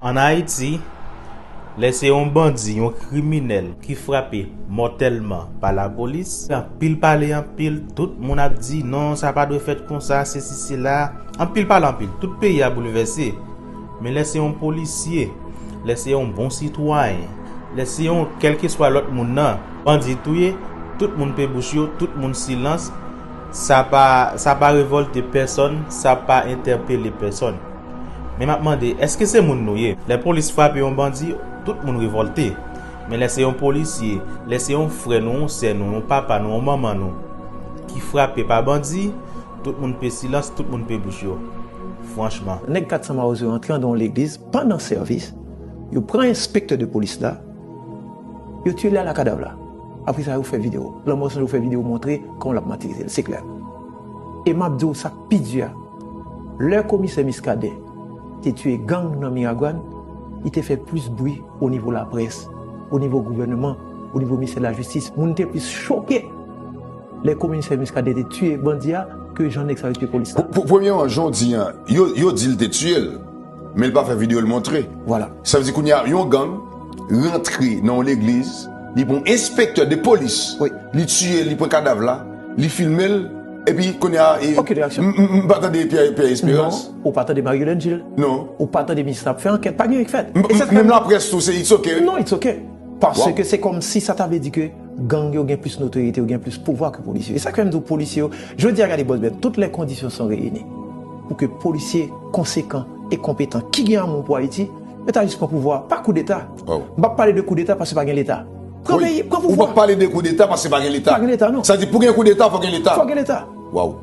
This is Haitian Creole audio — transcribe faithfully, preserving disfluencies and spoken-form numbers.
Ann Ayiti, lè se yon bandi, yon kriminèl ki frape mòtèlman pa lapolis, anpil pale anpil, tout moun ap di non, sa pa dwe fèt konsa, sesi sela, anpil pale anpil, tout peyi a boulvèse. Men lè se yon polisye, lè se yon bon sitwayen, lè se yon kèlkeswa lòt moun nan, bandi touye, tout moun pe bouch yo, tout moun silans, sa pa, sa pa revòlte pèsòn, sa pa entèpele pèsòn. Men m ap mande, èske se moun nou ye? Lè polis frape yon bandi, tout moun revòlte. Men lè se yon polisye, lè se yon frè nou, yon sè nou, yon papa nou, yon manman nou ki frape pa bandi, tout moun pe silans, tout moun pe bouch yo. Franchman. Nèg kat san Mawozo yo antre andan yon legliz pandan sèvis, yo pran enspektè de polis la, yo tiye li ala kadav la. Apre sa, yo fè videyo. Lanmò san yo fè videyo montre kòman l ap matirize l, se klè. E m ap di w sa k pi di a. Lè komisè Muscadin te tiye gang nan Miragwàn, li te fè plis bri o nivo laprès, o nivo gouvènman, o nivo ministè lajistis. Moun te plis choke lè komisè Muscadin te tiye bandi a ke jan nèg sa yo tiye polis la. Pou, pou, premyèman, jan w di an, yo, yo di l te tiye l, men l pa fè videyo l montre. Vwala. Sa vle di kounye a, yon gang rantre nan yon legliz, li pran enspektè de polis, wi, li tiye l, li pran kadav la, li filme l, epi kounye a, e, ok, reaksyon. M, m, m pa tande Pierre, Pierre Espérance. Non, ou pa tande Mario Langil. Non. Ou pa tande minis la ap fè ankèt, pa gen anyen k fèt. M, e sa m, menm laprès tou, se it's ok. Non, it's ok. Paske se kòmsi sa ta vle di ke gang yo gen plis notorite, yo gen plis pouvwa ke polisye yo. E sa k fè m di w polisye yo, jodi a gade bòs bèt, tout lè kondisyon son reyini pou ke polisye konsekan e konpetan ki gen amou pou Ayiti, yo ta jis pran pouvwa, pa koudeta. M p ap pale de koudeta paske pa gen leta. Pran peyi, pran pouvwa. Ou p ap pale de koudeta paske pa gen leta. Pa gen leta, non. Sa di pou gen koudeta, fò gen leta. Fò gen leta. Waw.